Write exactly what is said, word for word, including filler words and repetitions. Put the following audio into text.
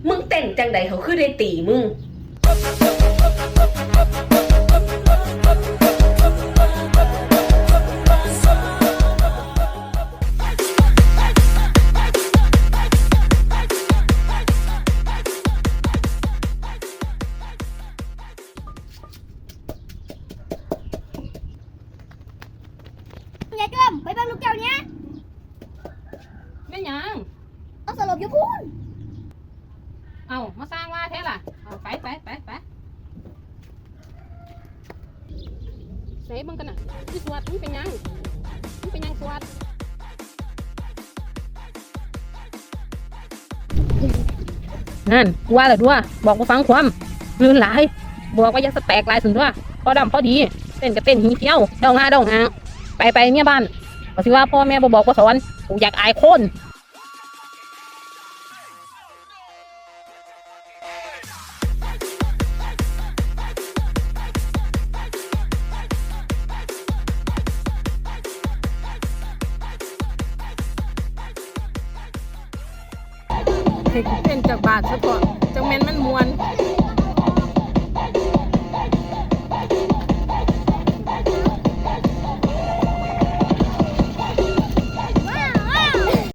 มึงเต้นจังใดเขาคือได้ตีมึง ยายเกิมไปเบิ่งลูกเจ้าเนี่ย แม่นหยัง เอาสลบอยู่พู้น เอามาสร้างว่าแท้ล่ะ เอาไปไปไปไปใส่เบิ่งกันน่ะที่สวดมันเป็นหยังมันเป็นหยังสวด นั่นกูว่าแล้วดัวบอกบ่ฟังความลื่นหลาย บอกว่าอย่าสแตกหลายสุนดัวพอดำพอดีเต้นก็เต้นหีเที่ยวเดาหาเดาหางไปไปเมียบ้านก็สิว่าพ่อแม่บ่บอกบ่สอนกูอยากอายคน ให้กูเต้นจากบาทซะก่อนจังแม่นมันม่วน